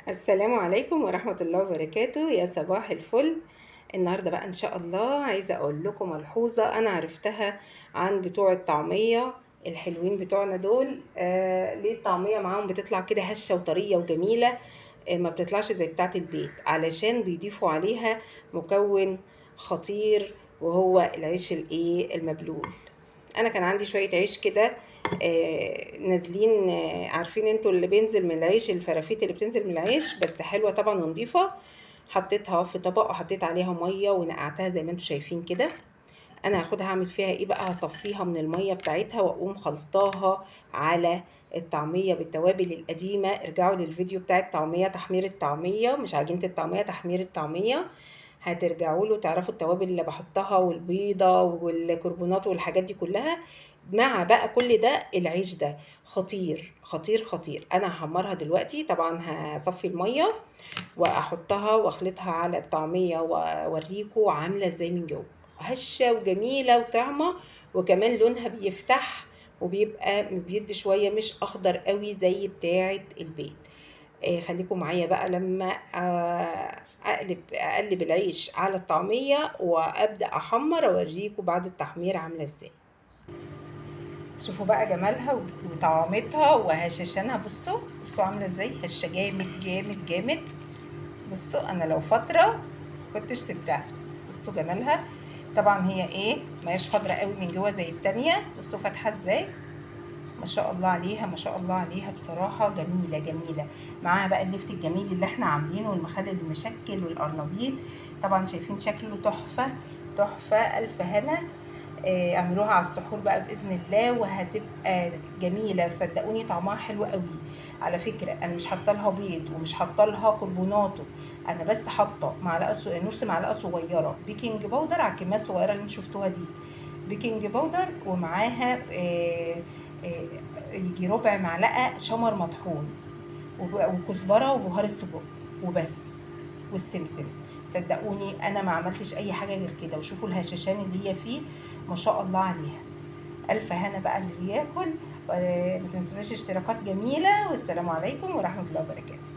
السلام عليكم ورحمة الله وبركاته. يا صباح الفل. النهاردة بقى إن شاء الله عايزة أقول لكم ملحوظة أنا عرفتها عن بتوع الطعمية الحلوين بتوعنا دول. ليه الطعمية معاهم بتطلع كده هشة وطرية وجميلة، ما بتطلعش زي بتاعة البيت؟ علشان بيضيفوا عليها مكون خطير وهو العيش المبلول. انا كان عندي شوية عيش كده، نازلين، عارفين انتوا اللي بينزل من العيش، الفرافيت اللي بتنزل من العيش، بس حلوة طبعا ونضيفه. حطيتها في طبق وحطيت عليها مية ونقعتها زي ما انتوا شايفين كده. انا هاخدها اعمل فيها ايه بقى؟ هصفيها من المية بتاعتها واقوم خلطاها على الطعمية بالتوابل القديمة. ارجعوا للفيديو بتاع الطعمية، تحمير الطعمية، مش عجينه الطعمية، تحمير الطعمية، هترجعوا له تعرفوا التوابل اللي بحطها والبيضة والكربونات والحاجات دي كلها. مع بقى كل ده العيش ده خطير خطير خطير. انا هحمرها دلوقتي، طبعا هصفي المية واحطها واخلطها على الطعمية واوريكم عامله ازاي من جوه، هشه وجميلة وطعمه، وكمان لونها بيفتح وبيبقى بيدي شوية مش اخضر قوي زي بتاعه البيت. خليكم معايا بقى لما اقلب العيش على الطعمية وابدا احمر، اوريكم بعد التحمير عامله ازاي. شوفوا بقى جمالها وطعامتها وهشاشانها. بصوا عامله ازاي، هشه جامد جامد جامد. بصوا انا لو فترة كنتش سبتها. بصوا جمالها، طبعا هي ما هيش خضرة قوي من جوه زي التانية. بصوا فاتحة ازاي، ما شاء الله عليها، ما شاء الله عليها، بصراحة جميلة جميلة. معاها بقى اللفت الجميل اللي احنا عاملينه والمخلل المشكل والقرنبيط، طبعا شايفين شكله تحفة تحفة. ألف هنا. اعملوها على السحور بقى بإذن الله وهتبقى جميلة، صدقوني طعمها حلو قوي. على فكرة انا مش حاطه لها بيض ومش حاطه لها كربوناتو، انا بس حاطه نص معلقة صغيرة baking powder على الكمية الصغيرة اللي انتوا شفتوها دي، baking powder، ومعاها يجي ربع معلقة شمر مطحون وكزبرة وبهار السجق وبس، والسمسم. صدقوني انا ما عملتش اي حاجة غير كده، وشوفوا الهشاشان اللي هي فيه ما شاء الله عليها. الف هنا بقى اللي ياكل، وما تنسوناش اشتراكات جميلة، والسلام عليكم ورحمة الله وبركاته.